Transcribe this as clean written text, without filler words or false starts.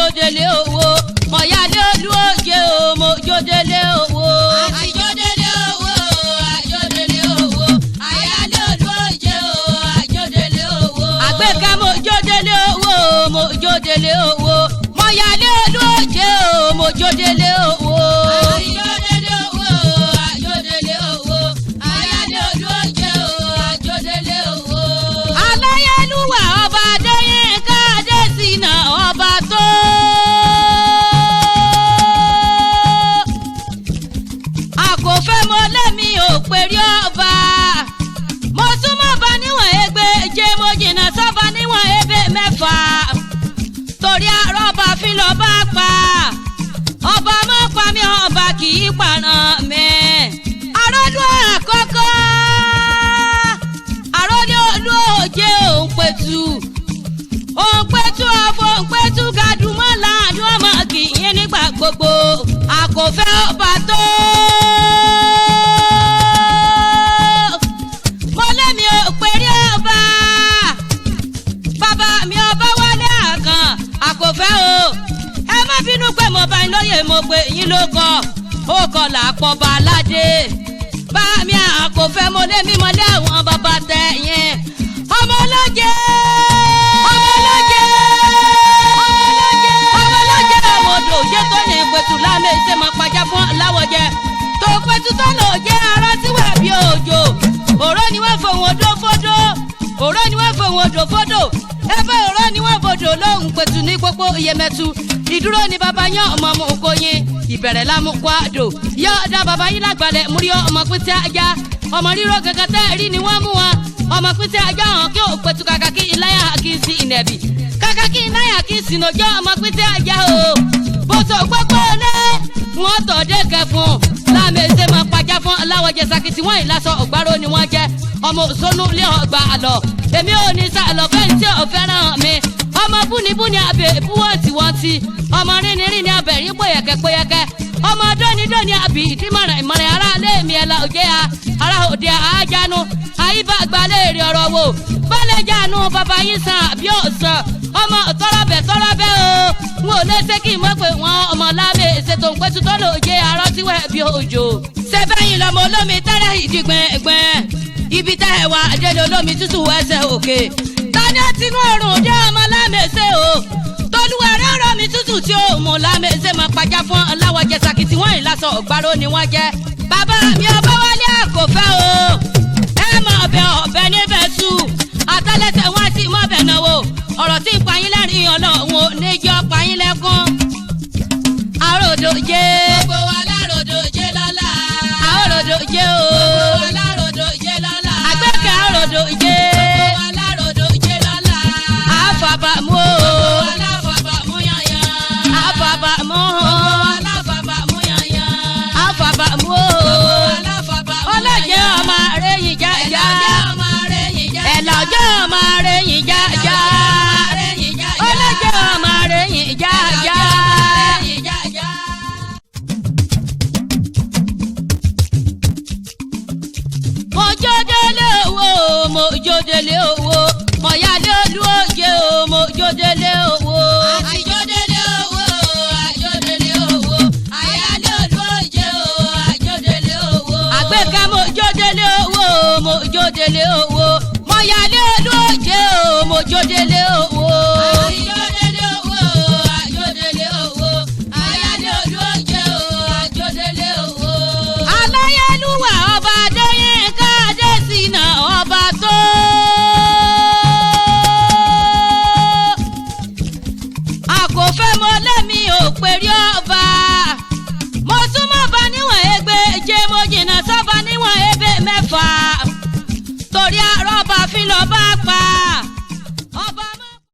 jódélé owó mọ̀yálé olú òjé o mo jódélé owó. Àjódélé owó, àjódélé owó, àyálé olú òjé o, àjódélé owó. Àgbékẹ́ mo jódélé owó mo jódélé owó mọ̀yálé olú òjé o mo jódélé owó. Àjódélé owó, àjódélé owó, àyálé olú òjé o, àjódélé owó. Aláyélúwà ọba Adéyínká Adésínà ọba tó. Àkòfẹ́ mo lẹ́mi ò pèrè ọba. Mo súnmọ́ bá níwọ̀n ẹgbẹ̀je mo jìnnà sọ́ba níwọ̀n ebè 6. Torí àrọ́bà fi lọ bá pa. Ọba mọ́ pa mí ọba kì í pàràn mi. Àròlú àkọ́kọ́. Àròlé olú òjé òun pẹ̀tù. Òun pẹ̀tù ọ̀fọ̀ òun pẹ̀tù gàdúmọ̀ láàánú ọmọ kì í nígbà gbogbo. Àkòfẹ́ ọba tó. Mo lémi ò pèrè ọba. Bàbá mi ọba wálé àkàn àkòfẹ́ o. Ẹ má bínú pé mo bá yín lóye mo pè yín ló kọ. Ó kọ làpọ̀ bá aládé. Bá mi àkòfẹ́ mo lé mímọ́ lé àwọn bàbá tẹ̀ yẹn. Ọmọ ọlọ́jẹ́. Ọmọ ọlọ́jẹ́. Ọmọ ọlọ́jẹ́ ọmọdé òjé tó ní ìpẹ̀tù lámẹ́ ṣe máa pàjá fún láwọ̀jẹ. Tó pẹ̀tù tó lò jẹ́ ara tí wà bí òjò. Òró ni wọ́n fòun odó fódó. Òró ni wọ́n fòun odò fódò. Ẹbẹ́ òró ni wọ́n fòdò lóhùn pẹ̀tù ní gbogbo iyẹ̀mẹ̀tù. Ìdúró ni bàbá yán ọmọ mú kóyin. Ìbẹ̀rẹ̀ lámú kwado. Yọ ọ̀dà bàbá yín lágbàlẹ̀ múrí ọmọ pín ajá. Ọmọ ríró gangan tẹ́ rí ni wọ́n mú wọn. Ọmọ pín ajá hàn kí ò pẹ̀tù kàkà kí iláyà kí sí ìnẹ̀bì. Kàkà kí iláyà kí sìnàjọ́ ọmọ pín ajá o. Bóso gbogbo lé wọ́n tọ̀ dé kẹfun. Lámẹ̀sẹ̀ máa pàjá fún aláwọ̀jẹ sakiti wọ́n ìlàsọ ọ̀gbárò ni wọ́n jẹ́. Ọmọ òṣónú lé ọgbà àlọ́. Èmi ò ní sàlọ̀ fẹ́ǹ tí ò fẹ́ràn mi. Ọmọ búnibúni abẹ búwọ̀ntìwọ̀ntì. Ọmọ rínirínni abẹ rí pòyẹ̀kẹ́ pòyẹ̀kẹ́. Ọmọ dónidóni àbí ìdímọ̀ràn ìmọ̀ràn ará ilé mi ẹ̀la òjé a. Ará òde àájánu. Àyíbá gbalẹ̀ èrè ọ̀rọ̀ wò. Bọ́lẹ̀ jánu bàbá yín san àbí òsàn. Ọmọ tọ́rọ̀bẹ̀ tọ́rọ̀bẹ̀ o. N ò lè ṣe kí n mọ̀ pé wọ́n ọmọ lámẹ̀ ṣètò ń pẹ́tù tó lò jẹ́ arọ́ tí wẹ̀ bí òjò. Ṣé bẹ́yìn lọmọ olómi tẹ́lẹ̀ ìdígbẹ̀ngbẹ̀n? Ibi tẹ́ ẹ wà délé olómi tútù ẹsẹ̀ òkè. Tani ó tinú òrùn dé ọmọ lámẹ̀ ṣe o? Tolúwẹ̀rẹ̀ ọ̀rọ̀ mi tútù tí ó mú lámẹ̀ ṣe máa pàjá fún aláwọ̀ jẹ sàkìtì wọ́n ìlàsọ ọ̀gbárò ni wọ́n jẹ́. Bàbá mi ọba wálé àkọ́fẹ́ o. Ẹ mọ ọbẹ̀ ọbẹ̀ níbẹ̀ sù. Àtẹ́lẹsẹ̀ wọn sì mọ̀ bẹ̀ náwó. Ọ̀rọ̀ tí ń pa yín lẹ́rìn Ọlọ́run ò ní jọ́ pa yín lẹ́kún. Àròdò jẹ́. Gbogbo wa láròdò jẹ́ lọ́la. Àròdò jẹ́ o. Gbogbo wa láròdò jẹ́ lọ́la. Àgbẹ̀kẹ̀ àròdò jẹ́. Gbogbo wa láròdò jẹ́ lọ́la. Àfàbàmú o. Gbogbo wa láfàbàmú yanyan. Àfàbàmú. Gbogbo wa láfàbàmú yanyan. Àfàbàmú o. Gbogbo wa láfàbàmú yanyan. Ọlọ́jẹ́ ọmọ rẹ̀ yìí jájá. Ẹ̀là ọjọ́ ọmọ rẹ̀ yìí jájá. Ẹ̀là ọjọ́ ọmọ rẹ̀ yìí jájá. Ọlọ́jẹ́ ọmọ rẹ̀ yìí jájá. Mo jódélé owó, mo jódélé owó, mo yálé olú òjé o, mo jódélé owó. Àjódélé owó, àjódélé owó, àyálé olú òjé o, àjódélé owó. Àgbẹ̀kẹ́ mo jódélé owó, mo jódélé owó, mo yálé olú òjé o, mo jódélé owó. Àjódélé owó, àjódélé owó, àyálé olú òjé o, àjódélé owó. Aláyélúwà ọba Adéyínká Adésínà ọba tó. Àkòfẹ́ mo lẹ́mi ò pèrè ọba. Mo súnmọ́ bá níwọ̀n ẹgbẹ̀je mo jìnnà sọ́ba níwọ̀n ebè 6. Torí àrọ́bà fi lọ bá pa.